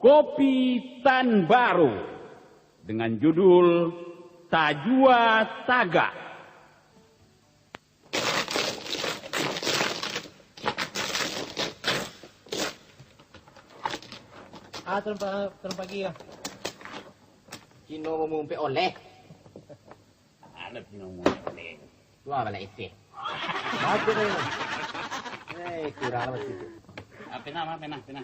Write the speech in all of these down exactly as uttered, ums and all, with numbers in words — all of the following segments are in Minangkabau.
Kopi Tan Baro dengan judul Tajua Tagak. Ah, terang pa-, terang pagi lah. Cino mamumpik oleh. Alah, Cino mamumpik oleh. Dua balak isi. Bagus ni. Eh, kurang lah sikit. Ah, pena, ma, pena, pena.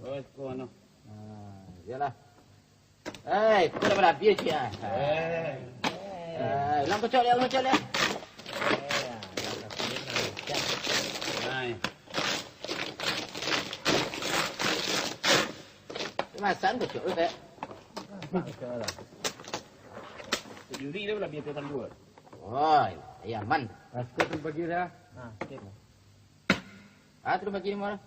Oh, itu anu. Ah, iyalah. Eh, kau dah berhabis ya? Eh. Eh, ulang kocok dia, ulang kocok dia. Hai. Masan kocok tu, Tek. Juri dia lah biar tu tangguh. Oi, ayo aman. Aku tu bagi dah. Ha, sikit. Ah, tu bagi ni, Mar.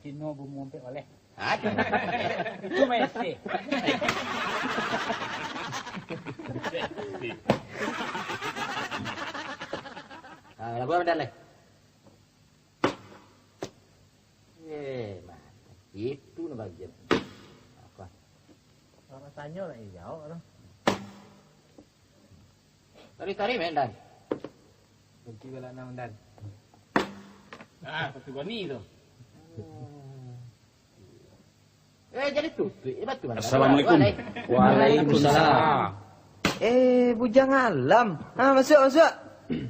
Cino bamumpik oleh. Aduh. Itu mesej. Ah, lagu apa dah, leh? Eh, mantap. Itu nak bagian. Apa? Kalau tanyo lah, eh, jawab lah. Tari-tari main, Dan. Kunci balak enam, Dan. Ah, satu goni tu. Eh, jadi tu, tu, eh, batu mana? Assalamualaikum. Waalaikumsalam. Eh, Bujang Alam. Ah, masuk, masuk.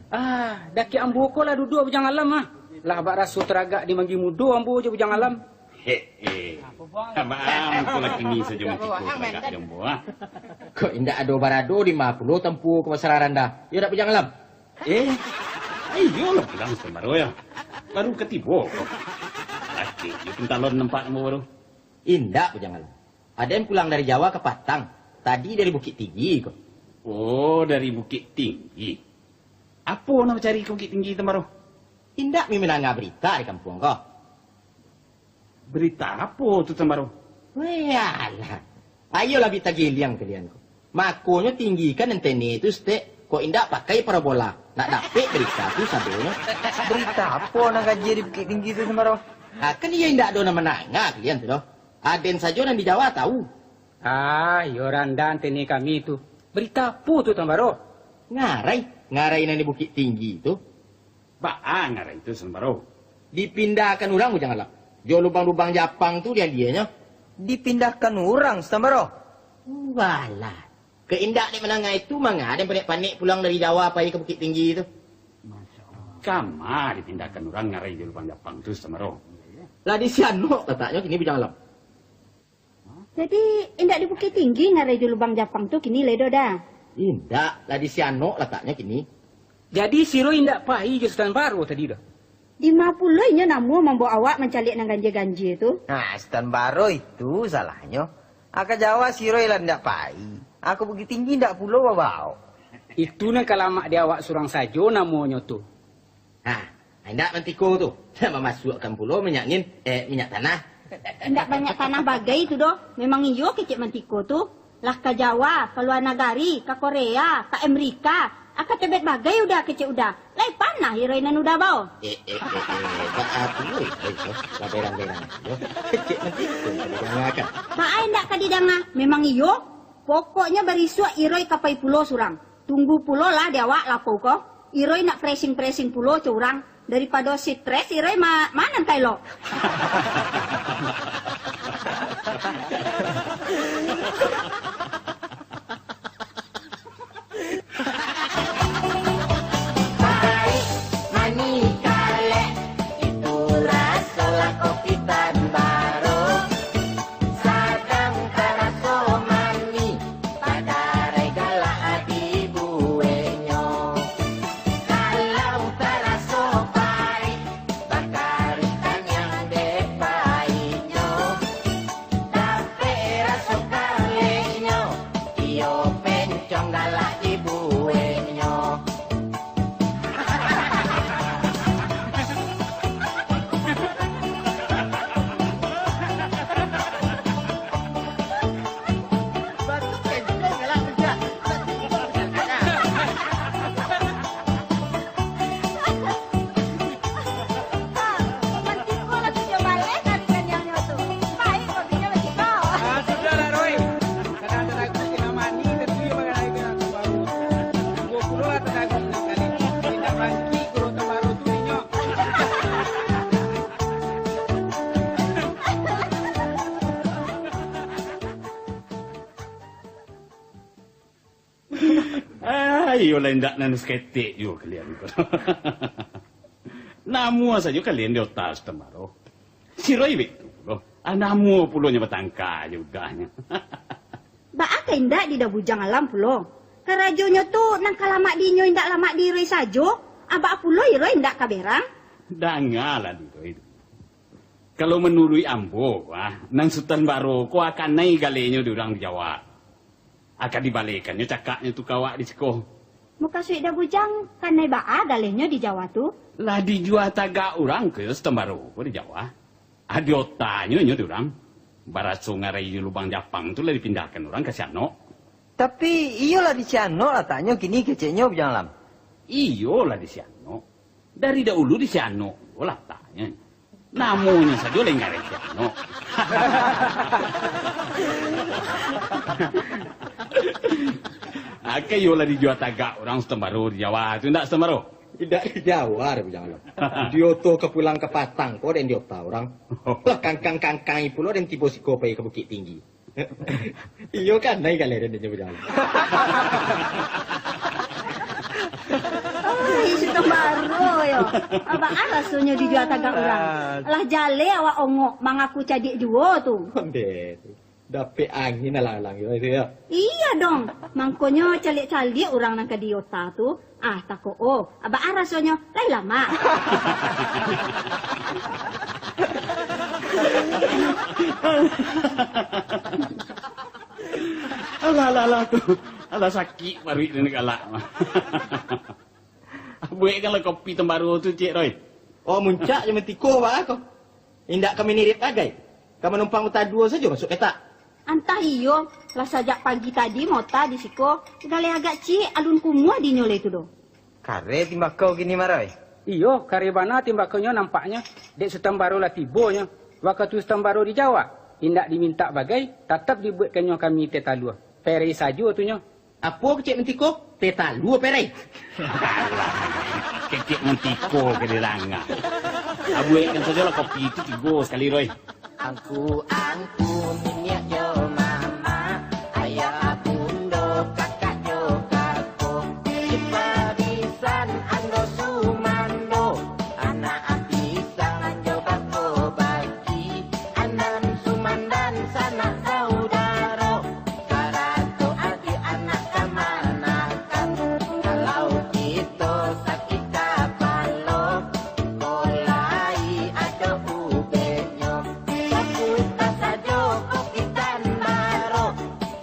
Ah, dakek ambo ko lah duduak Bujang Alam, ah. Lah bak raso taragak di Manggih Mudo ambo jo Bujang Alam. He, he. Abang ko lah kini sajo mati ko taragak jo ambo, ah. Kok indak ado barado di ma pulo tampuo ko basararan dah? Iyo dak, Bujang Alam? Eh, iyo lah pulang Sutan Baro yo. Baru ka tibo ko. Lacik jo pintalon nampak ambo baru. Indak, Bujang Alam. Aden pulang dari Jawa ka patang. Tadi dari Bukittinggi ko. Oh, dari Bukittinggi. Apo nan bacari ka Bukittinggi, Sutan Baro? Indak mi mandanga barita di kampuang ko? Barita apo tu, Sutan Baro? Weh, alah. Ayolah bi tagiliang kalian ko. Makonyo tinggikan antene tu saketek, kok indak pakai parabola. Nak dapek barita tu sadonyo. Barita apo nan ka jari di Bukittinggi tu, Sutan Baro? Ha, kan iyo indak ado nan mandanga kalian tu doh. Aden sajo nan di Jawa tahu. Ah, iyo randa antene kami tu. Barita apo tu, Sutan Baro? Ngarai, ngarai nan di Bukittinggi tu. Baa ngarai tu, Sutan Baro? Dipindahkan urang, Bujang Alam. Jo lubang-lubang Japang tu diambianyo. Dipindahkan urang, Sutan Baro? Walah. Kok indak dek mandanga itu, manga den panek-panek pulang dari Jawa pai ka Bukittinggi tu. Kama dipindahkan urang ngarai jo lubang Japang tu, Sutan Baro? Lah di Sianok lataknyo kini, Bujang Alam. Jadi, indak di Bukittinggi ngarai jo lubang Japang tu kini lai doh, Da? Indak, lah di Sianok lataknyo kini. Jadi, si Roy indak pai jo Sutan Baro tadi doh? Dima pulo inyo namuah mambaok awak mancaliak nan ganjia-ganjia tu? Nah, Sutan Baro itu salahnyo. Ka Jawa si Roy lah indak pai. Ka Bukittinggi indak pulo babaok. Itu nan ka lamak di awak surang sajo namonyo tu. Ha, indak mantiko tu. Mamasuakkan pulo minyak angin, eh, minyak tanah. Indak banyak tanah bagai tu doh. Memang iyo kecek mantiko tu. Lah ka Jawa, ka lua nagari, ka Korea, ka Amerika. Ka Tibet bagai udah kecek udah. Lai panah irai nan udah bao. Eh, eh, eh, eh, baa tu, eh, eh, eh, lah berang-berang tu. Kecek mantiko tu didangakan. Baa indak ka didanga? Memang iyo. Pokoknyo barisuak Iroi ka pai pulo surang. Tunggu pulo lah di awak lapau ko. Iroi nak pressing-pressing pulo co urang. Daripado stres Iroi ma-, ma nan ka elok. Paik, manih, kalek, itu raso lah kopi Tan Baro. Sadang taraso manih, padarai galak dibueknyo. Kalau taraso paik, bakarik taniang dek paiknyo. Dapek raso kaleknyo, Iyo lah, indak nan saketek juo kalian ko. Namuah sajo kalian di ota Sutan Baro. Si Roy baitu pulo. Ah, namuah pulo nyo batangka jo udahnyo. Baa ka indak di Da Bujang Alam pulo? Karajonyo tu nan ka lamak di inyo indak lamak di Roy sajo. Ah, baa pulo Roy indak ka berang? Dangalah di Roy tu. Kalau manuruik ambo, ah, nan Sutan Baro ko akanai galenyo di urang di Jawa. Akan dibalekannyo cakaknyo tu ka awak di siko. Mukasuik Da Bujang, kanai baa galenyo di Jawa tu? Lah dijua tagak urang ko Sutan Baro ko di Jawa. Ah, di otanyo inyo di urang. Baraso ngarai lubang Japang tu lah dipindahkan urang ka Sianok. Tapi, iyolah di Sianok lataknyo kini keceknyo, Bujang Alam. Iyolah di Sianok. Dari daulu di Sianok juo lataknyo. Namonyo sajo lai ngarai Sianok. Akai iyolah dijua tagak urang Sutan Baro di Jawa tu, indak Sutan Baro? Indak di Jawa, Bujang Alam. Di oto ka pulang ka patang ko den di ota urang. Lah kangkang-kangkang pulo den tibo siko pai ka Bukittinggi. Iyo kan, nai galeh den nyo bajalan. Ai, Sutan Baro yo. Baa rasonyo dijua tagak urang? Lah jaleh awak ongok mangaku cadiak juo tu. Ondeh tu. Dapek angin alang-alang yo itu yo. Iya dong. Mangkonyo caliak-caliak urang nan ka di ota tu. Ah, tako, oh. Baa rasonyo? Lai lamak. Alah, alah, alah tu. Alah, sakik paruik den galak. Buekkanlah kopi Sutan Baro tu, Cik Roy. Oh, muncak jo mantiko baa ko. Indak ka minirip bagai. Ka manumpang ota duo sajo masuak petak. Antah iyo, lah sajak pagi tadi mota di siko, galeh agak ciek alun kumuah dinyo lai tu doh. Kareh timbakau kini, Maroy? Iyo, kareh bana timbakonyo nampaknyo, dek Sutan Baro lah tibonyo. Wakatu Sutan Baro di Jawa, indak dimintak bagai, tatap dibuekkannyo kami teh talua. Perei sajo tu nyo. Apo kecek mantiko? Teh talua perei. Alah, kecek mantiko ka dirangah. Abuekkan sajolah kopi tu tigo sakali, Roy. Angku-angku, niniak jo mamak, ayah bundo, kakak jo kako, ipa bisan ando sumando, anak apisang jo bako baki, anam sumandan sanak saudaro. Sarato ati anak kamanakan, kalau kito sakik kapalo, kolai ado ubeknyo. Saputa sajo kopi tan baro,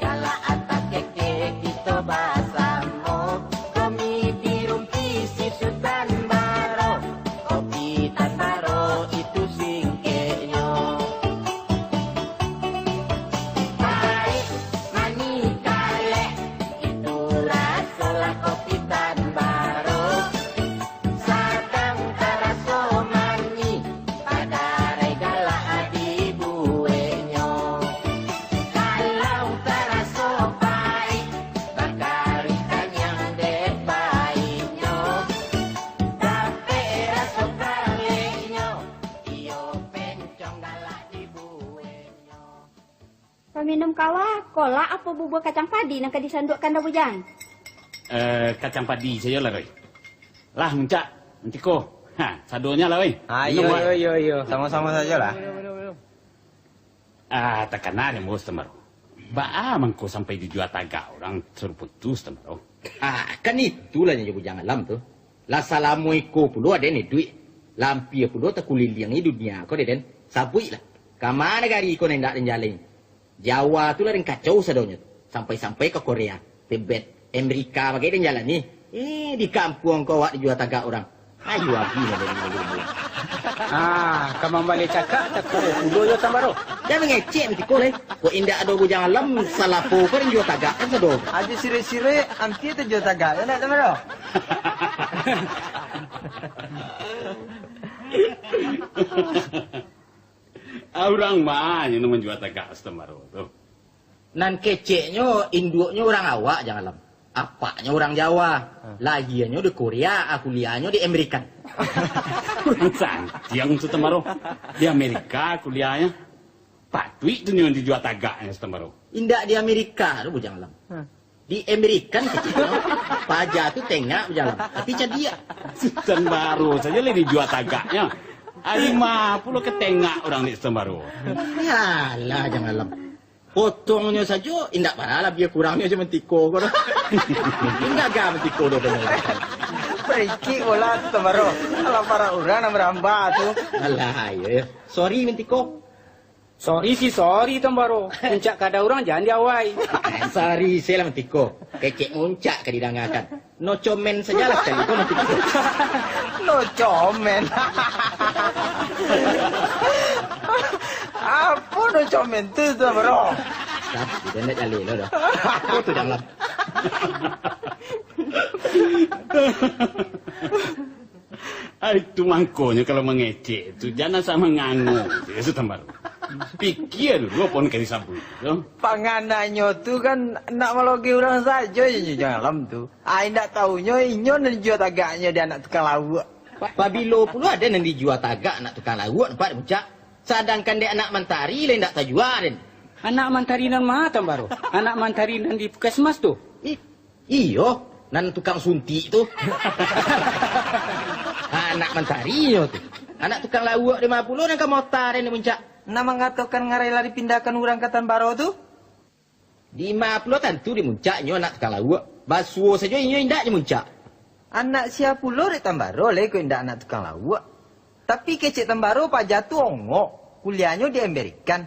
galak atak keke kito basamo, komi di rumpi si Sutan Baro. Kopi tan baro itu singkeknyo. Paik, manih, kalek, itu rasolah kopi tan baro. Sadang taraso manih, padarai galak dibueknyo. Kalau taraso paik, bakari kanyang dek paiknyo. Dapek raso kaleknyo, iyo pencong galak dibueknyo. Paminum kawa, kolak apo bubua kacang padi nan ka disanduakkan Da Bujang? Eh, kacang padi sajolah, Roy. Lah, muncak, mantiko. Ha, sadonyo lah, Roy. Ah, minum, iyo, Roy. Iyo, iyo, iyo. Samo-samo sajolah. Ah, takana dek ambo, Sutan Baro. Baa mangko sampai dijua tagak urang sarupo tu, Sutan Baro? Ah, kan itulah nyo Bujang Alam tu. Lah salamo iko pulo aden iduik. Lah ampia pulo takuliliangi dunia ko dek den. Sabuiklah, kama nagari ko nan indak den jalani? Jawa tu lah den kacau sadonyo tu. Sampai-sampai ka Korea, Tibet, Amerika bagai den jalani. Eh, di kampuang ko awak dijua tagak urang. Ayo agi lah dari dulu. Ah, ka mambaleh cakak, tako pulo jo Sutan Baro. Jan mangecek mantiko lai. Kok indak ado Bujang Alam, salapo ko den jua tagak kan sado. Ajo sirek-sirek, ampia tajua tagak, yo ndak, Sutan Baro? Ah, urang ma nyo nan manjua tagak Sutan Baro tu? Nan keceknyo, induaknyo urang awak, Bujang Alam. Apaknyo urang Jawa. Lahianyo di Korea, ah, kuliahnyo di Amerika. Urang santiang Sutan Baro. Di Amerika kuliahnyo. Patuik tu nyo dijua tagaknyo Sutan Baro. Indak di Amerika tu, Bujang Alam. Di Amerika keceknyo, paja tu tengak bajalan, tapi cadiak. Sutan Baro sajo lah dijua tagaknyo. Ari ma pulo ka tengak urang di Sutan Baro? Yalah, Jang Alam. Potongnyo sajo indak bara labiah kurangnyo jo Mantiko ko doh. Indak ga Mantiko doh. Barikik bola tu, Sutan Baro. Alah, parak urang nan barambah tu. Alah, iyo, iyo. Sorry, Mantiko. Sorry sih, sorry, Sutan Baro. Puncak kada urang jan diawai. Sorry, salah Mantiko. Kecek muncak ka didangakan. No comment sajalah sakali ko, Mantiko. No comment. Apo no comment tu, Sutan Baro? Dah, sudah ndak jaleh lo dah. Apo tu dalam? Ah, itu mangkonyo kalau mangecek tu, jan asa mangango, ya, Sutan Baro. Pikia dulu apo nan ka disabuik tu. Pangananyo tu kan nak malogi urang sajo inyo Jang Alam tu. Ah, indak tahunyo inyo nan dijua tagaknyo di anak tukang lauak. Pabilo pulo ado nan dijua tagak anak tukang lauak nampak di puncak? Sadangkan dek anak mantari lah indak tajua den. Anak mantari nan ma, Sutan Baro? Anak mantari nan di puskesmas tu? Ih, iyo, nan tukang suntik tu. Anak mantarinyo tu. Anak tukang lauak di ma pulo nan ka mota den di puncak? Nan mangatokan ngarai lah dipindahkan urang ka Sutan Baro tu? Di ma pulo tantu di muncak inyo anak tukang lauak. Basuo sajo inyo indak di muncak. Anak sia pulo dek Sutan Baro lai kok indak anak tukang lauak? Tapi kecek Sutan Baro paja tu ongok, kuliahnyo di Amerika.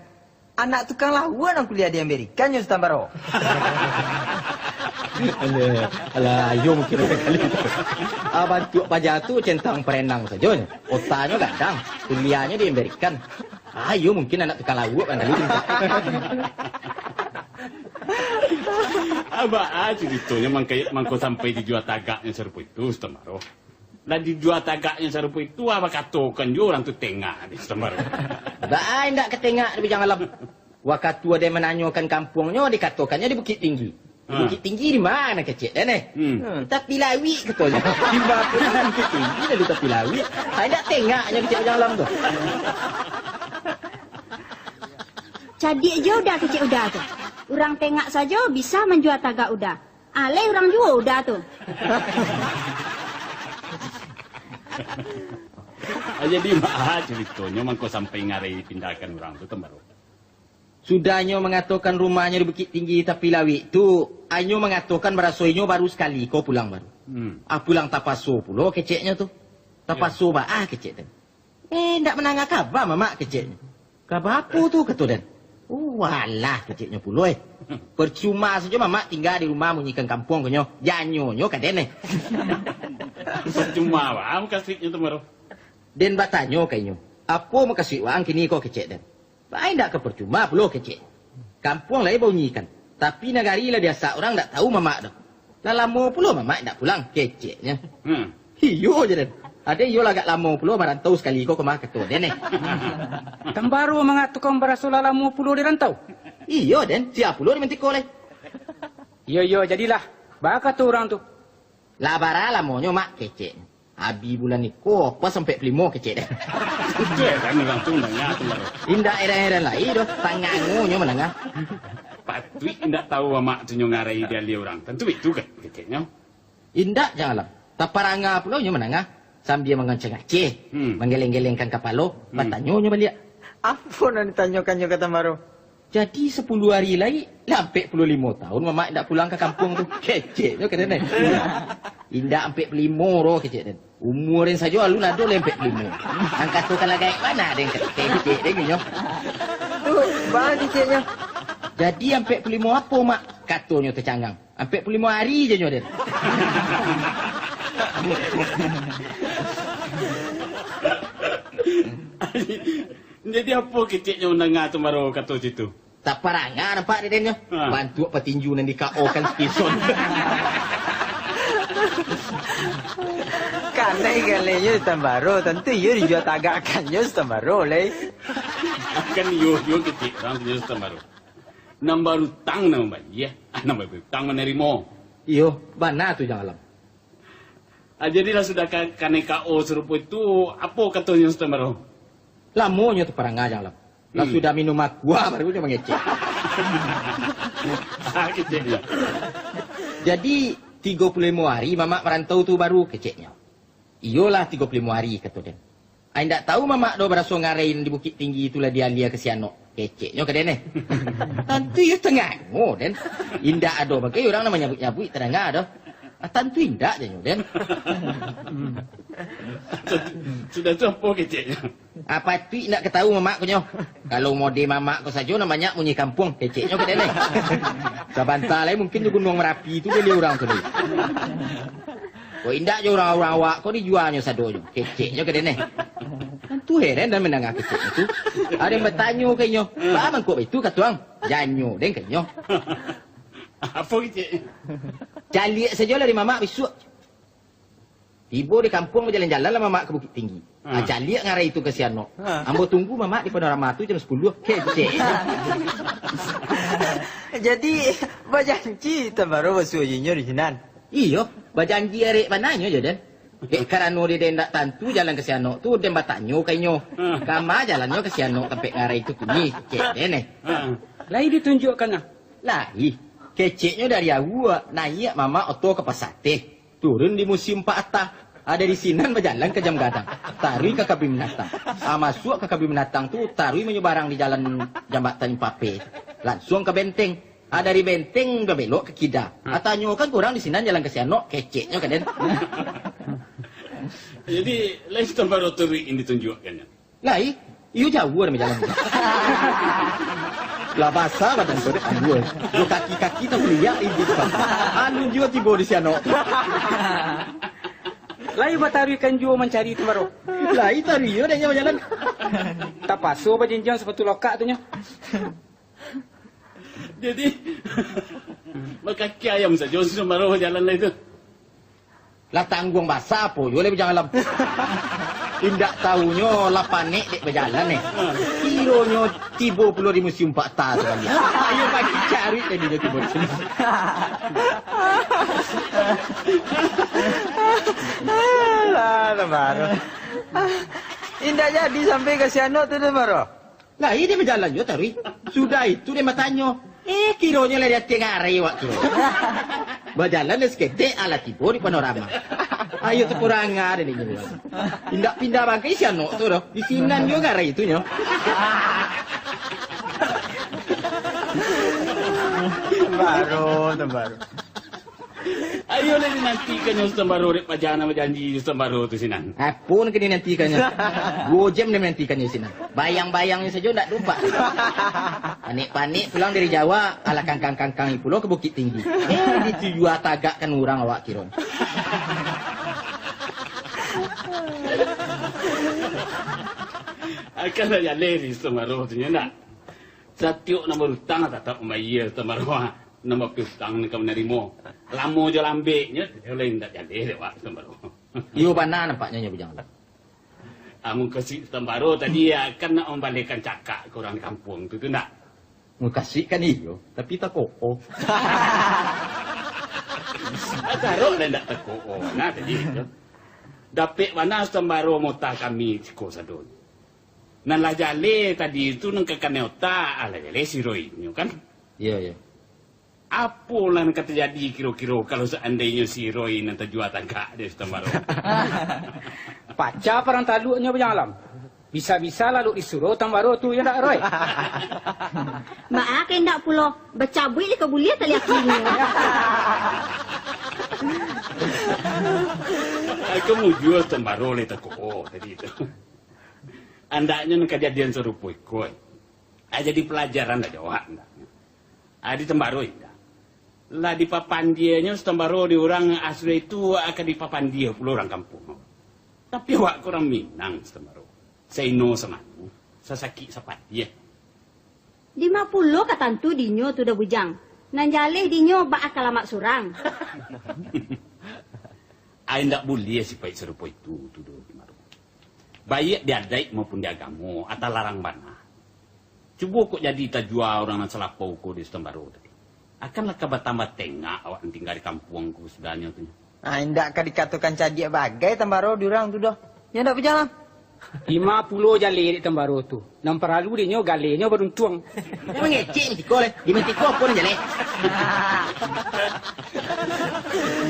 Anak tukang lauak nan kuliah di Amerika nyo Sutan Baro. Alah, alah, iyo mungkin lain kali. Ah, bantuak paja tu centang perenang sajo nyo. Otaknyo gadang, kuliahnyo di Amerika. Ah, iyo mungkin anak tukang lauak kan kali. Baa caritonyo mangko, mangko sampai dijua tagaknyo sarupo itu, Sutan Baro? Lah dijua tagaknyo sarupo itu, ah, bakatokan juo urang tu tengak di Sutan Baro. Baa indak ka tengak di Bujang Alam. Wakatu ado mananyokan kampuangnyo, dikatokannyo di Bukik Tinggi. Di Ha. Bukik Tinggi di ma kecek den, eh? Hmm. Hmm, tapi lauik katonyo. Di ma pulo Bukik Tinggi lalu tapi lauik. Ah, indak tengaknyo kecek Bujang Alam tu. Cadiak juo Uda kecek Uda tu. Urang tengak sajo bisa manjua tagak Uda. Alai urang juo Uda tu. Ah, jadi baa caritonyo mangko sampai ngarai dipindahkan urang tu, Sutan Baro? Sudah inyo mangatokan rumahnyo di Bukik Tinggi tapi lauik tu, inyo mangatokan baraso inyo baru sakali ko pulang baru. Hmm. Ah, pulang tapaso pulo keceknyo tu. Tapaso baa kecek tu. Eh, ndak mandanga kaba, Mamak, keceknyo. Kaba apo tu, kato den. Oh, alah, keceknyo pulo, eh. Percuma sajo Mamak tingga di rumah munyikan kampuang ko nyo. Janyo nyo ka den, eh. Percuma baa mukasuiknyo tu, Baro? Den batanyo ka inyo, "Apo mukasuik waang kini ko?" kecek den. "Baa indak ka percuma pulo," kecek. "Kampuang lai baunyikan, tapi nagari lah diasak urang, ndak tahu Mamak doh. Lah lamo pulo Mamak indak pulang," keceknyo. Hmm. "Iyo," jar den. "Ado iyo lah agak lamo pulo marantau sakali ko, ko mah," kato den, eh. Sutan Baro mangatokan baraso lah lamo pulo di rantau? "Iyo, den. Sia pulo di mantiko lai?" "Iyo, iyo, jadilah. Baa kato urang tu?" "Lah bara lamonyo, Mak?" keceknyo. "Abih bulan iko, pas ampek puluah limo," kecek den. Itu heran urang tu mandanga tu, Baro. Indak heran-heran lai doh, tangangonyo mandanga. Patuik indak tahu Mamak tu nyo ngarai dialia urang. Tantu itu kan keceknyo. Indak, Jang Alam. Taparanga pulo nyo mandanga, sambia mangaceh-ngaceh, Hmm. manggeleng-gelengkan kapalo, Hmm. batanyo nyo baliak. Apo nan ditanyokannyo ka Sutan Baro? "Jadi sapuluah ari lai, lah ampek puluah limo tahun Mamak indak pulang ka kampuang tu," keceknyo ka den. "Indak ampek puluah limo doh," kecek den. "Umua den sajo alun ado lai ampek puluah limo. Ang katokan lah gaek bana den," kecek den nyo. Tu, baa keceknyo? "Jadi ampek puluah limo apo, Mak?" katonyo tacangang. "Ampek puluah limo ari," janyo den. Jadi apo keceknyo mandanga Sutan Baro kato situ? Taparanga nampak dek den nyo. Ha. Bantuak patinju nan di K O-kan Skison. Kanai-kanainyo Sutan Baro, tantu iyo dijua tagakkannyo Sutan Baro lai. Kan iyo, iyo kecek urang tu nyo Sutan Baro. Nan barutang nan mambayia, ah, nan barutang manarimo. Iyo, bana tu, Jang Alam. Ah, jadi lah sudah ka-, kanai K O sarupo itu, apo katonyo Sutan Baro? Lamonyo taparanga, Jang Alam. Lah Hmm. sudah minum aqua, baru nyo mangecek. Ah, keceknyo. Jadi, tigo puluah limo ari mamak marantau tu baru, keceknyo. Iyolah, tigo puluah limo ari, kato den. Ai, indak tahu mamak doh baraso ngarai di Bukik Tinggi tu lah dialia ka si Anok, keceknyo ka den eh. Tantu iyo tangango den. Indak ado bagai urang nan manyabuik-nyabuik tadanga doh. Ah, tantu indak, janyo den. Sudah tu apo keceknyo? Apo tu indak katahu mamak ko nyo. Kalau mode mamak ko sajo nan banyak munyi kampuang, keceknyo ka den eh. Sabanta lai mungkin di Gunuang Marapi tu bali urang tu lai. Kok indak jo urang-urang awak ko dijuanyo sadonyo, keceknyo ka den eh. Tantu heran den mandanga keceknyo tu. Ado nan batanyo ka inyo, "Baa mangko baitu, Katuang?" Janyo den ka inyo. Apo keceknyo? Caliak sajo lah di mamak bisuak. Tibo di kampuang bajalan-jalan lah mamak ka Bukik Tinggi. Ah. Ah, caliak ngarai tu ka si Anok. Ah. Ambo tunggu mamak di Panorama tu jam sapuluah. Kecek. Jadi, bajanji Tuan Baro basuo jo inyo di sinan? Iyo, bajanji arek bananyo jo den. Dek karano den indak tantu jalan ka si Anok tu, den batanyo ka inyo. Ah. Kama jalannyo ka si Anok tampek ngarai tu kini, kecek den eh. Ah. Lai ditunjuakkannyo? Lai. Keceknyo dari awak, naiak mamak oto ka Pasateh. Turun di Museum Pak Hatta. Ah, dari sinan bajalan ka Jam Gadang. Taruih ka Kabin Binatang. Ah, masuak ka Kabin Binatang tu, taruih manyubarang di jalan Jambatan Impape. Lansuang ka Benteng. Ah, dari Benteng babelok ka kida. Ah, tanyokan ka urang di sinan jalan ka si Anok, keceknyo ka den. Jadi, lai Tuan Baro taruih nan ditunjuakkannyo? Lai, iyo jauah dek bajalan. Lah basa badan ko dek ambuih. Jo kaki-kaki takuliak ibi tu. Alun juo tibo di si Anok. Lai bataruihkan juo mancari Tuan Baro? Lai taruih iyo dek nyo bajalan. Tapaso bajinjiang sapatu lokak tu nyo. Jadi, bakaki ayam sajo si Tuan Baro bajalan lai tu. Lah tangguang basa apo juo lai Bujang Alam. Indak tahunyo lah panek dek bajalan eh. Kironyo tibo pulo di Museum Pak Hatta tu baliak. Ayo pagi carik tadi dah tibo di siko. Alah, Tuan Baro. Indak jadi sampai ka si Anok tu, Tuan Baro. Lah, iyo den bajalan juo taruih. Sudah itu den batanyo, "Eh, kironyo lah di ateh ngarai awak tu." Bajalan den saketek, alah tibo di Panorama. Ayo takurang aja dek inyo. Indak pindah bagai si Anok tu doh. Di sinan juo ngarai tu nyo. Tuan Baro, Tuan Baro. Ayo lah dinantikannyo si Tuan Baro dek paja nan bajanji si Tuan Baro tu sinan. Apo nan ka dinantikannyo? Duo jam den manantikannyo sinan. Bayang-bayangnyo sajo ndak tumpak. Panek-panek pulang dari Jawa, alah kangkang-kangkang pulo ka Bukik Tinggi. Eh, dijuatagakkan urang awak kironyo. Akan lah jaleh si Tuan Baro tu nyo ndak? Satiok nan barutang tatap mambayia, Tuan Baro. Nan bapiutang nan ka manarimo. Lamo jo lambeknyo, lai indak jaleh dek awak, Tuan Baro. Iyo bana nampaknyo nyo, Bujang Alam. Ah, mukasuik Tuan Baro tadi, ah, kan nak mambalehkan cakak ka urang di kampuang tu, tu ndak? Mukasuik kan iyo, tapi tako'o. Ah, carok lah indak tako'o. Nah, tadi tu. Dapek bana Tuan Baro maota kami siko sadonyo. Nan lah jaleh tadi tu nan ka kanai otak, ah, lah jaleh si Roy nyo kan? Iyo, iyo. Apo lah nan ka tajadi kiro-kiro kalau saandainyo si Roy nan tajua tagak dek si Tuan Baro? Pacah parang taluknyo, Bujang Alam. Bisa-bisa lalu disuruah Tuan Baro tu, yo ndak, Roy? Baa ka indak pulo, bacabuik dek ka buliah tali akinyo. Ai, ka mujua Tuan Baro lai tako'o tadi tu. Andaknyo nan kajadian sarupo iko, ah, jadi palajaran lah jo awak andaknyo. Ah, di Tuan Baro indak. Lah dipapandianyo si Tuan Baro di urang asudah itu, ah, ka dipapandia pulo urang kampuang. Tapi awak ko urang Minang si Tuan Baro. Saino samanu, sasakik sapadiah. Dima pulo ka tantu dinyo tu doh, Bujang. Nan jaleh dinyo baa ka lamak surang. Ai, indak buliah sipaik sarupo itu tu doh, Tuan Baro. Baiak di adaik maupun di agamo, ah, talarang bana. Cubo kok jadi tajua urang nan salapau ko dek si Tuan Baro tadi. Akan lah ka batambah tengak awak nan tingga di kampuang ko sudahnyo tu nyo. Ah, indak ka dikatokan cadiak bagai Tuan Baro di urang tu doh. Yo ndak, Bujang Alam? Dima pulo jaleh dek Tuan Baro tu. Nan paralu dinyo galenyo baruntuang. Nan mangecek mantiko lai. Di mantiko apo nan jaleh?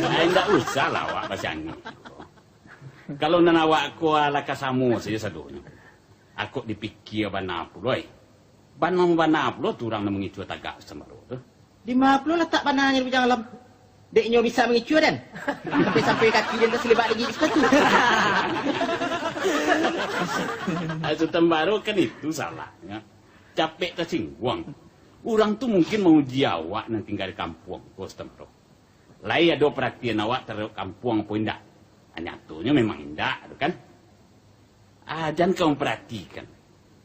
Ah, indak usahlah awak basiangek. Kalau nan awak ko alah ka samo sajo sadonyo. Akok dipikia bana pulo, ai. Bana-bana pulo tu urang nan mangicua tagak Sutan Baro tu. Dima pulo latak bananyo di Bujang Alam? Dek nyo bisa mangicua den. Sampai-sampai kaki den tasilibak lagi di sapatu. Ah, Sutan Baro kan itu salahnyo. Capek tasingguang. Urang tu mungkin mauji awak nan tingga di kampuang ko, Sutan Baro. Lai ado paratian awak taradok kampuang apo indak? Ah, nyatonyo memang indak tu kan. Ah, jan ka mamparatikan.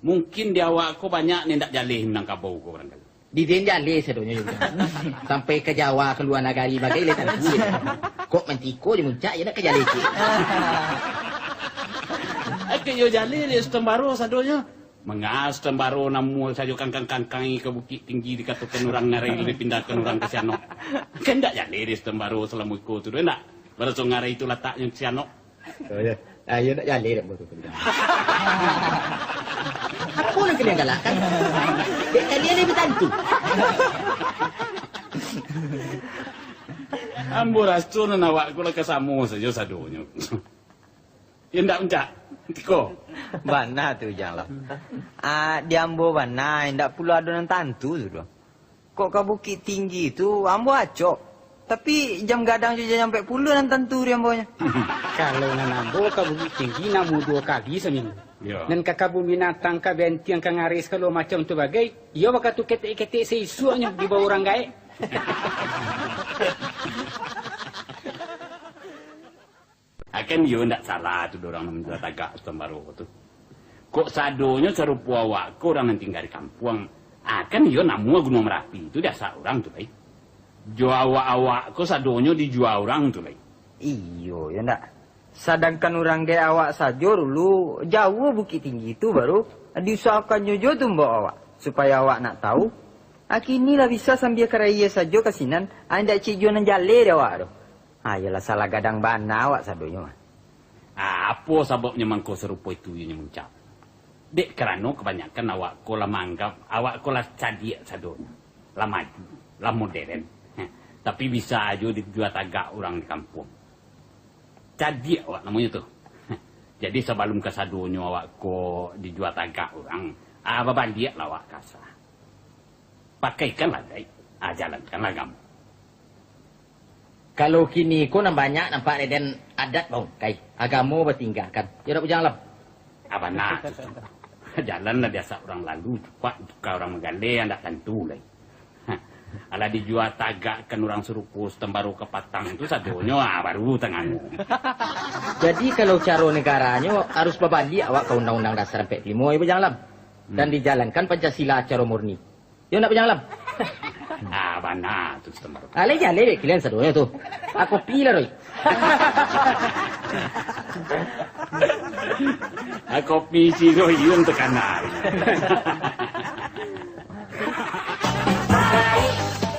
Mungkin di awak ko banyak nan indak jaleh Minangkabau ko barangkali. Di den jaleh sadonyo jo. Sampai ka Jawa, ka lua nagari bagai lai tantu. Kok mantiko di muncak je nak ka jaleh cik. Agak yo jaleh dek Sutan Baro sadonyo. Manga Sutan Baro namuah sajo kangkang-kangkang ka Bukik Tinggi dikatokan urang ngarai dipindahkan urang ka sianok. Kan ndak jaleh dek Sutan Baro salamo iko tu doh ndak? Baraso ngarai tu lataknyo ka sianok. Oh, ya. Ah, ya, nak jaleh dak butuh kerja. Apo nan kalian galakkan? Dek kalian ni batantu. Ambo raso nan awak ko lah ka samo sajo sadonyo. Ya ndak, Uncak? Tiko. Bana tu, Jang Lam. Ah, di ambo bana, indak pulo ado nan tantu tu doh. Kok ka Bukik Tinggi tu, ambo acok. Tapi, jam gadang jo jam ampek pulo nan tantu di ambonyo. Kalau nan ambo ka Bukik Tinggi namuah duo kali saminggu. Yo. Nan ka kabun binatang, ka bentiang, ka ngarai sagalo macam tu bagai, iyo wakatu ketek-ketek saisuaknyo dibao urang gaek. Akan iyo ndak salah tu, dorang nan manjua tagak Sutan Baro tu. Kok sadonyo sarupo awak ko urang nan tingga di kampuang, akan iyo namuah Gunuang Marapi tu diasak urang tu lai. Jo awak-awak ko sadonyo dijua urang tu lai. Iyo, yo ndak? Sadangkan urang dek awak sajo dulu jauah Bukik Tinggi tu, baru diusahokannyo jo tu mbok awak, supayo awak nak tahu. Akini lah bisa sambia karayia sajo ka sinan, indak cik juo nan jaleh dek awak tu. Ah, iyolah, salah gadang bana awak sadonyo mah. Ah, apo sababnyo mangko sarupo itu inyo ngucap? Dek karano kabanyakan awak ko lah maanggap awak ko lah cadiak sadonyo, lah maju, lah moderen. Heh, tapi bisa ajo dijua tagak urang di kampuang. Cadiak awak namonyo tu. Heh, jadi sabalum kasadonyo awak ko dijua tagak urang, ah, babaliaklah awak ka asa. Pakaikanlah adaik, ah, jalankanlah agamo. Kalau kini ko nan banyak nampak dek den adat baungkai, agamo batinggakan. Yo dak, Bujang Alam? Ah, bana tu, Sutan. Jalan lah diasak urang lalu, cupak ditukar urang magaleh, indak tantu lai. Hah, alah dijua tagakkan urang sarupo Sutan Baro kapatang tu sadonyo, ah, baru tangango. Jadi, kalau caro negaranyo, harus babaliak awak ka Undang-Undang Dasar ampek puluah limo, yo, Bujang Alam? Dan Hmm. dijalankan Pancasila caro murni. Yo ndak, Bujang Alam? Ah, bana tu, Sutan Baro. Alai jaleh dek kalian sadonyo tu. Ah, kopi lah, Roy. Ah, kopi si Roy, yun takana. Pahit,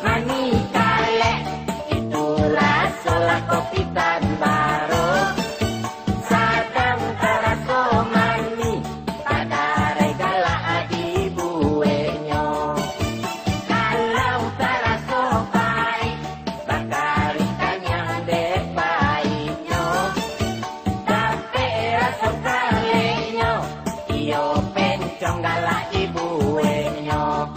manih, kalek, itu raso lah kopi Sutan Baro. Sadang taraso manih, tadarai galak dibueknyo. Kalau taraso pahit, bakari kanyang dek pahitnyo. Dapek raso kaleknyo, iyo pencong galak dibueknyo.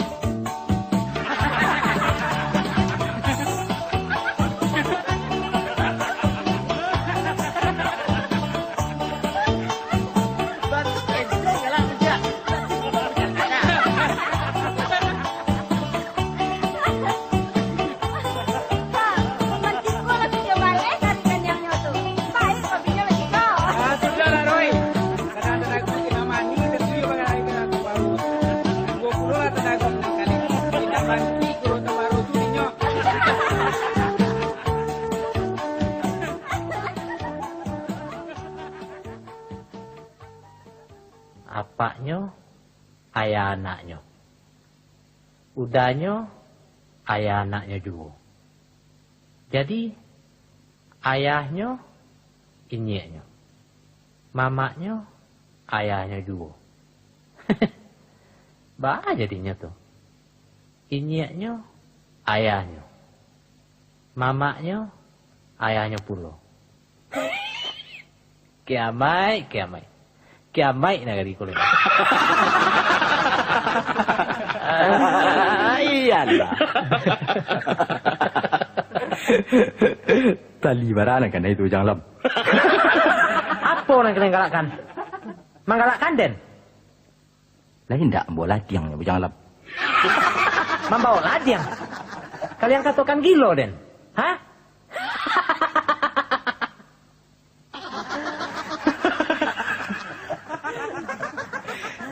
Ah, sudahlah, Roy. Karena tanago kena mani, tentu iyo bakal lari kena tu baru. Tunggu pulo lah tanago kena kali. Indak banti kuro tu baru tu inyo. Apaknyo, ayah anaknyo. Udanyo, ayah anaknyo juo. Jadi, ayahnyo, inyiaknyo. Mamaknyo, Ayahnyo juo. Baa jadinyo tu? Inyiaknyo ayahnyo, mamaknyo ayahnyo pulo. Kiamaik, kiamaik. Kiamaik nagari ko lai. Iyolah. Tali bara nan kanai tu, Bujang Alam? Apo nan kalian galakkan? Manggalakkan den? Lah indak, mambaok ladiang nyo, Bujang Alam. Mambaok ladiang? Kalian katokan gilo den? Ha?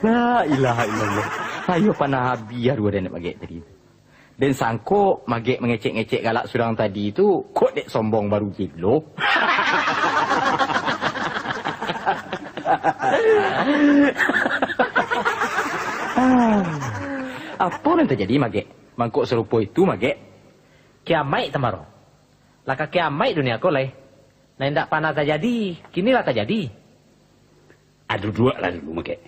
La ilaha illallah. Ayo panah abih aduah den Magek tadi. Den sangko Magek mangecek-ngecek galak surang tadi tu, kok dek sombong baru gilo. Apo nan tajadi, Magek? Mangkok sarupo itu, Magek? Kiamaik, Tambaro. Lah ka kiamaik dunia ko lai. Nan indak panah tajadi, kini lah tajadi. Ah, duduaklah dulu, Magek.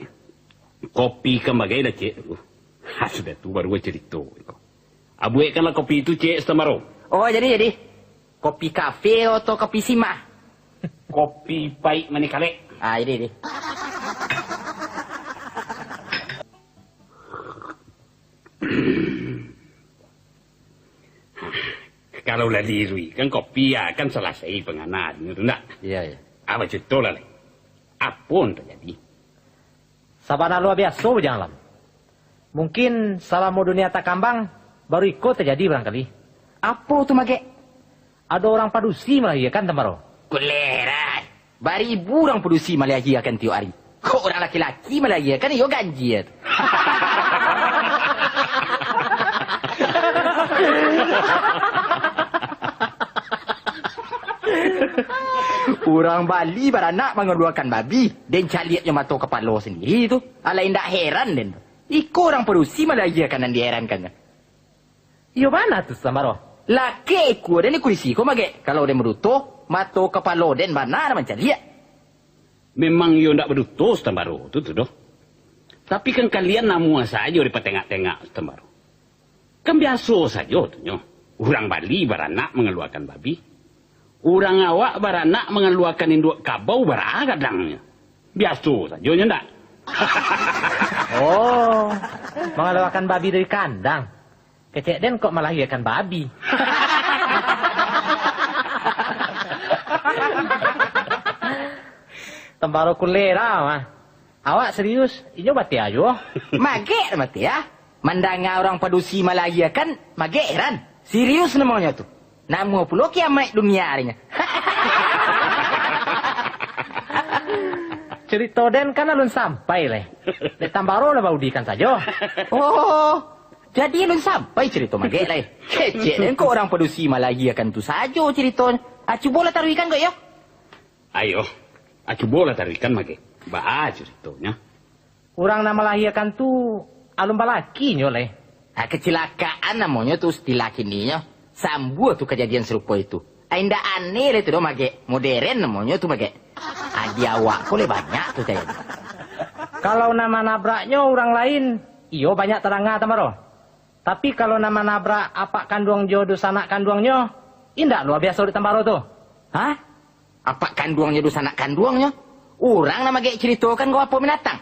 Kopi kan bagai lah, Cek, dulu. Ha, sudah tu baru bacarito. Ah, buekkanlah kopi tu, Cek Tambaro. Oh, jadi, jadi. Kopi kafe atau kopi simah? Kopi paik manih kalek. Ah, jadi, jadi. Kalau lah diiruikan kopi, ya, kan salasai pangananyo tu, ndak? Iya, iya. Apo carito lah, lai? Apo nan tajadi? Sabana lua biaso, Bujang Alam. Mungkin salamo dunia takambang, baru iko tajadi barangkali. Apo tu, Magek? Ado urang padusi malahiakan, Tambaro. Kulerai! Baribu urang padusi malahiakan tiok ari. Kok urang laki-laki malahiakan, iyo ganjia tu. Urang Bali baranak mangaluakan babi, den caliaknyo mato kapalo sandiri tu. Alah indak heran den tu. Iko urang padusi malahiakan nan diherannyo. Iyo bana tu, Tambaro. Lakek ikua den di kurisi ko, Magek. Kalau den baduto, mato kapalo den bana nan mancaliak. Memang iyo ndak baduto, Tambaro, tu, tu doh. Tapi kan kalian namuah sajo dipatengak-tengak, Tambaro. Kan biaso sajo tu nyo. Urang Bali baranak mangaluakan babi. Urang awak baranak mangaluakan induak kabau bara gadangnyo. Biaso sajo nyo ndak? Oh, mangaluakan babi dari kandang. Kecek den kok malahiakan babi. Tambaro kulera mah. Awak serius, inyo batia juo. Magek batia. Mandanga urang padusi malahiakan, Magek heran. Serius namonyo tu. Namuah pulo kiamaik dunia arinyo. Carito den kan alun sampai lai. Dek Tambaro lah baudikan sajo. Oh, jadi alun sampai carito Magek lai. Kecek den kok urang padusi malahiakan tu sajo caritonyo. Ah, cubolah taruihkan kok yo. Ayo, ah, cubolah taruihkan, Magek. Baa caritonyo? Urang nan malahiakan tu alun balakinyo lai. Ah, kacilakaan namonyo tu istilah kininyo. Sambuah tu kajadian sarupo itu. Ah, indak aneh lai tu doh, Magek. Moderen namonyo tu, Magek. Ah, di awak ko lai banyak tu tajadi. Kalau nan manabraknyo urang lain, iyo banyak tadanga, Tambaro. Tapi kalau nan manabrak apak kanduang jo dunsanak kanduangnyo, indak lua biaso dek Tambaro tu. Hah? Apak kanduang jo dunsanak kanduangnyo? Urang nan Magek caritokan ko apo binatang?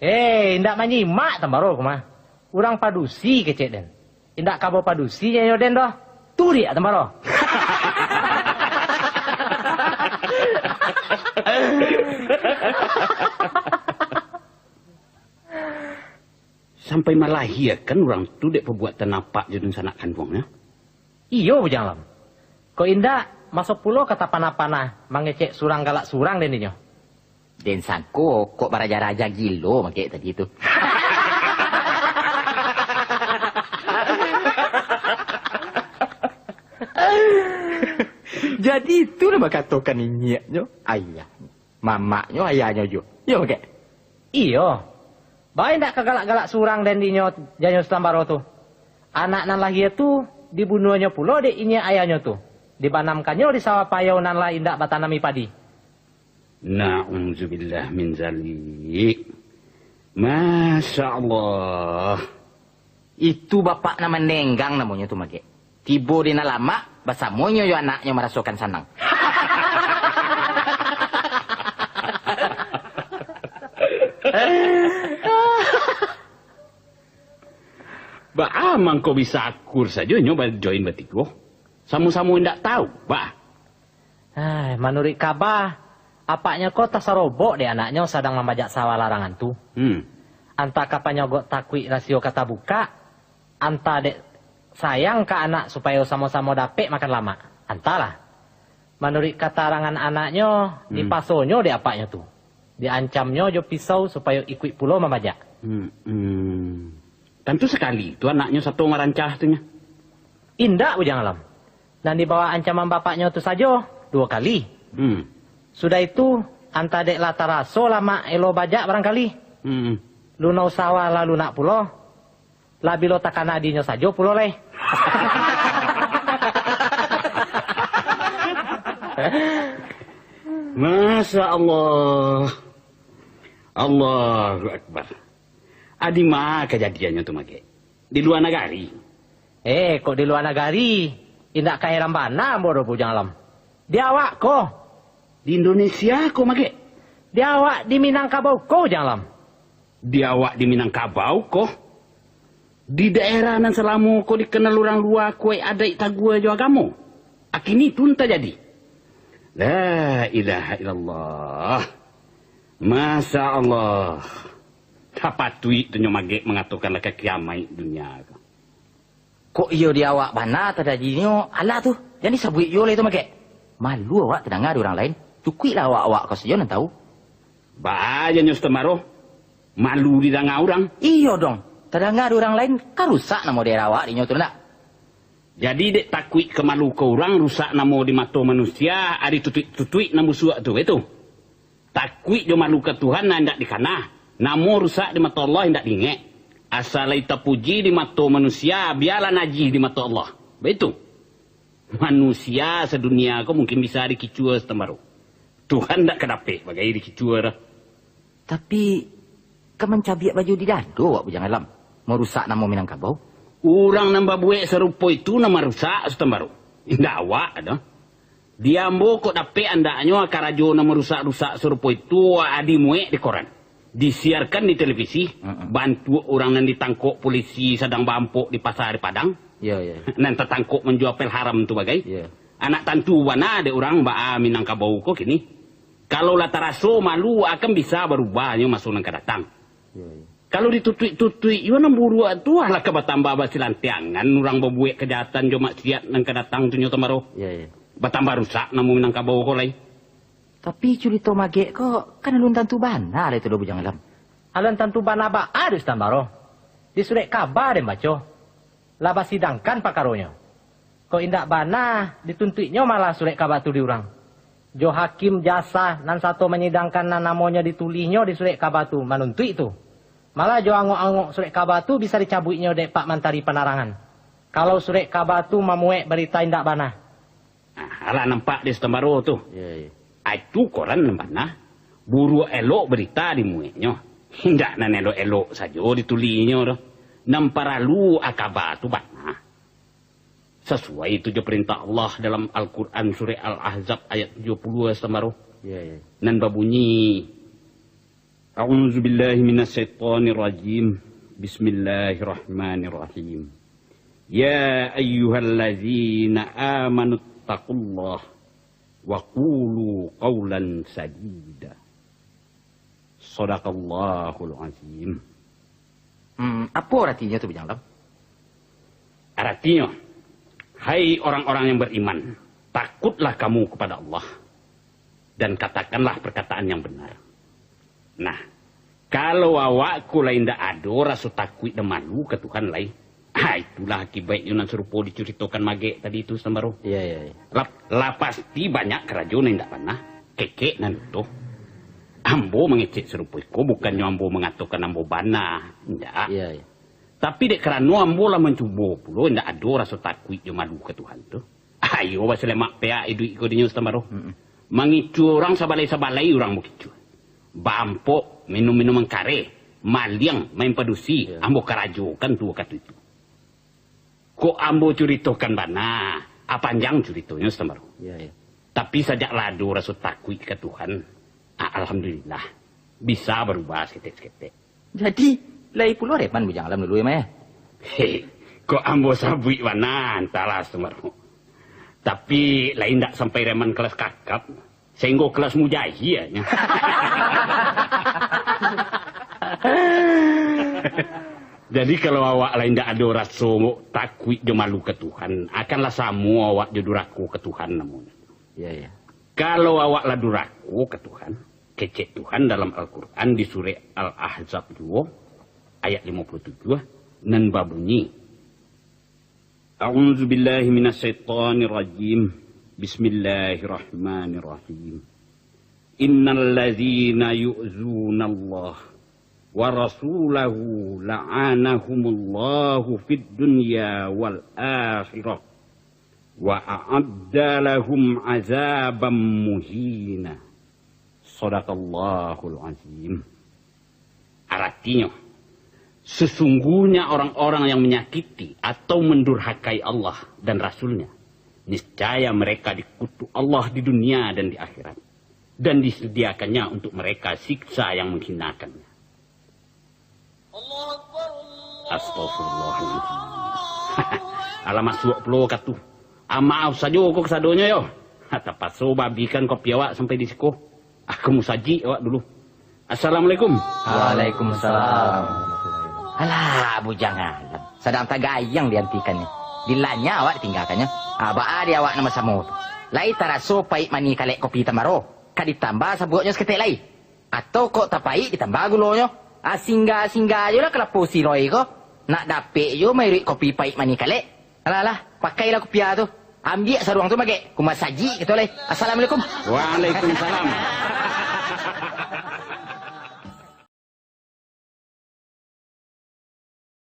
Hei, indak manyimak Tambaro ko mah. Urang padusi kecek den. Indak kabau padusi nyo den doh. Turiak Tambaro. Sampai malahiakan urang tu dek pabuatan apak jo dunsanak kanduangnyo? Iyo, Bujang Alam. Kok indak, maso pulo ka tapanah-panah mangecek surang galak surang den dinyo. Den sangko kok baraja-raja gilo Magek tadi tu. Jadi itulah bakatokan inyiaknyo, ayah. Mamaknyo ayahnyo juo. Iyo, Magek? Iyo. Baa indak ka galak-galak surang den dinyo, janyo Tambaro tu. Anak nan lahia tu dibunuahnyo pulo dek inyiak ayahnyo tu. Dibanamkannyo di sawah payau nan lah indak batanami padi. Na'udzubillah min zalik. Masya Allah. Itu bapak nan manenggang namonyo tu, Magek. Tibo di nan lamak, basamonyo jo anaknyo marasokan sanang. Baa mangko bisa akur sajo nyo bajoin batigo? Samo-samo indak tahu, baa? Ai, manuruik kaba, apaknyo ko tasarobok dek anaknyo sadang mambajak sawah larangan tu. Hmm. Antah ka panyogok takuik rasio ka tabukak, antah dek sayang ka anak supayo samo-samo dapek makan lamak. Antahlah. Manuruik katarangan anaknyo, Hmm. dipasonyo dek apaknyo tu. Diancamnyo jo pisau supayo ikuik pulo mambajak. Hmm, hmm. Tantu sakali tu anaknyo sato marancah tu nyo. Indak, Bujang Alam. Nan di bawah ancaman bapaknyo tu sajo, duo kali. Hmm. Sudah itu, antah dek lah taraso lamak elo bajak barangkali. Hmm. Lunau sawah lah lunak pulo. Lah bilo takana dinyo sajo pulo lai. Masya Allah. Allahu Akbar. Adi ma kajadiannyo tu, Magek? Di lua nagari? Eh, kok di lua nagari, indak ka heran bana ambo doh, Bujang Alam. Di awak ko. Di Indonesia ko, Magek? Di awak di Minangkabau ko, Bujang Alam. Di awak di Minangkabau ko? Di daerah nan salamo ko dikenal urang lua kuaik adaik tagua jo agamo? Akini tu nan tajadi? La ilaha illallah. Masya Allah. Tapatuik tu nyo Magek mangatokan lah ka kiamaik dunia ko. Kok iyo di awak bana tajadinyo, alah tu, jan disabuik juo lai tu, Magek. Malu awak tadanga di urang lain. Cukuiklah awak-awak ko sajo nan tahu. Baa jan nyo Sutan Baro? Malu didanga urang? Iyo dong. Tadanga di urang lain, kan rusak namo daerah awak dinyo tu, ndak? Jadi, dek takuik ka malu ka urang, rusak namo di mato manusia, ari tutuik-tutuik nan busuak tu, baitu? Takuik jo malu ka Tuhan nan indak dikana, namo rusak di mato Allah indak diingek. Asa lai tapuji di mato manusia, bialah najih di mato Allah. Baitu. Manusia sadunia ko mungkin bisa dikicua Sutan Baro. Tuhan ndak ka dapek bagai dikicua doh. Tapi, ka mancabiak baju di dado awak, Bujang Alam, marusak namo Minangkabau? Urang nan babuek sarupo itu nan marusak, Sutan Baro. Indak awak doh. Di ambo kok dapek andaknyo karajo nan marusak-rusak sarupo itu, ah, dimuek di koran, disiarkan di televisi, Mm-mm. bantuak urang nan ditangkok polisi sadang baampok di pasa di Padang, Iyo, iyo. nan tatangkok manjua pel haram tu bagai. Iyo. Anak tantu bana dek urang baa Minangkabau ko kini. Kalau lah taraso malu, akan bisa barubahnyo maso nan ka datang. Iyo, iyo. Kalau ditutuik-tutuik juo nan buruak tu, alah ka batambah basilantiangan urang babuek kajahatan jo maksiat nan ka datang tu nyo, Sutan Baro. Iyo, iyo. Batambah rusak namo Minangkabau ko lai. Tapi curito Magek ko, kan alun tantu bana lai tu doh, Bujang Alam. Alun tantu bana baa dek Sutan Baro? Di surek kaba den baco. Lah basidangkan pakaronyo. Kok indak bana, dituntuiknyo malah surek kaba tu di urang. Jo hakim jasa nan sato manyidangkan nan namonyo ditulihnyo di surek kaba tu manuntuik tu. Malah jo angok-angok surek kaba tu bisa dicabuiknyo dek Pak Mantari Panarangan, kalau surek kaba tu mamuek barita indak bana. Ah, alah nampak di Sutan Baro tu. Iyo, iyo. Ai tu koran nan bana. Buruak elok barita dimueknyo. Indak nan elok-elok sajo ditulihnyo doh. Nan paralu akaba tu bana. Sasuai tu jo parentah Allah dalam Al-Quran surek Al-Ahzab ayat tujuah puluah, Sutan Baro. Iyo, iyo. Nan babunyi, A'udzubillahi minasyaitonirrajim. Bismillahirrahmanirrahim. Ya ayyuhallazina amanuttaqullah wa qulu qaulan sadida. Sadaqallahul azim. Hmm, apo aratinyo tu, Bujang Alam? Aratinyo, hai orang-orang yang beriman, takutlah kamu kepada Allah, dan katakanlah perkataan yang benar. Nah, kalau awak ko lai indak ado raso takuik dan malu ka Tuhan lai, ha, itulah akibaiknyo nan sarupo dicuritokan Magek tadi tu, Sutan Baro. Iyo, iyo, iyo. Lah, lah pasti banyak karajo nan indak bana, kecek nan utuh. Ambo mangecek sarupo iko, bukannyo ambo mangatokan ambo bana, indak. Iyo, iyo. Tapi dek karano ambo lah mancubo pulo, indak ado raso takuik jo malu ka Tuhan tu. Ayo, basalemak peak iduik ko dinyo, Sutan Baro. Mm-mm. Mangicu urang sabalai-sabalai urang bakicu. Barampok, minum minuman kareh, maliang, main padusi, Iyo. ambo karajokan tu wakatu itu. Kok ambo curitokan bana, ah, panjang curitonyo, Sutan Baru. Iyo, iyo. Tapi sajak lah ado raso takuik ka Tuhan, ah, alhamdulillah, bisa barubah saketek-saketek. Jadi, lai pulo reman Bujang Alam dulu, yo, Mai? Heh, kok ambo sabuik bana, antahlah, Sutan Baru. Tapi, lai indak sampai reman kalas kakap, sainggo kalas mujahia, nyo. Jadi, kalau awak lai indak ado raso takuik jo malu ka Tuhan, akanlah samo awak jo durako ka Tuhan namonyo. Iyo, iyo. Kalau awak lah durako ka Tuhan, kecek Tuhan dalam Al-Quran di surek Al-Ahzab duo, ayat limo puluah tujuah, nan babunyi, A'udzubillahi minasyaitonirrajim. Bismillahirrahmanirrahim. Innalladzina yu'zunallaha wa rasulahu la'anahumullahu fid dunya wal akhirah wa a'adda lahum azaban muhina. Sadaqallahul azim. Aratinyo, sesungguhnya orang-orang yang menyakiti atau mendurhakai Allah dan Rasul-Nya, niscaya mereka dikutuk Allah di dunia dan di akhirat, dan disediakannya untuk mereka siksa yang menghinakannya. Astagfirullahaladzim. Alah masuak pulo wakatu. Ah, maaf sajo ko kasadonyo yo. Ha, tapaso babikan kopi awak sampai di siko. Ah, ka musajik awak dulu. Assalamualaikum. Waalaikumsalam. Alah, Bujang Alam. Sadang tagayang diantikannyo. Dilanya awak ditinggakannyo. Ah, baa di awak nan basamo tu. Lai taraso paik manih kalek kopi Sutan Baru. Ka ditambah sabuaknyo saketek lai. Atau kok tapaik ditambah gulonyo. Ah, singgah-singgah jo lah ka lapau si Roy ko. Nak dapek jo mairuik kopi paik manih kalek. Alah, alah, pakailah kupiah tu. Ambiak saruang tu, Magek. Ka musajik kito lai. Assalamualaikum. Waalaikumsalam.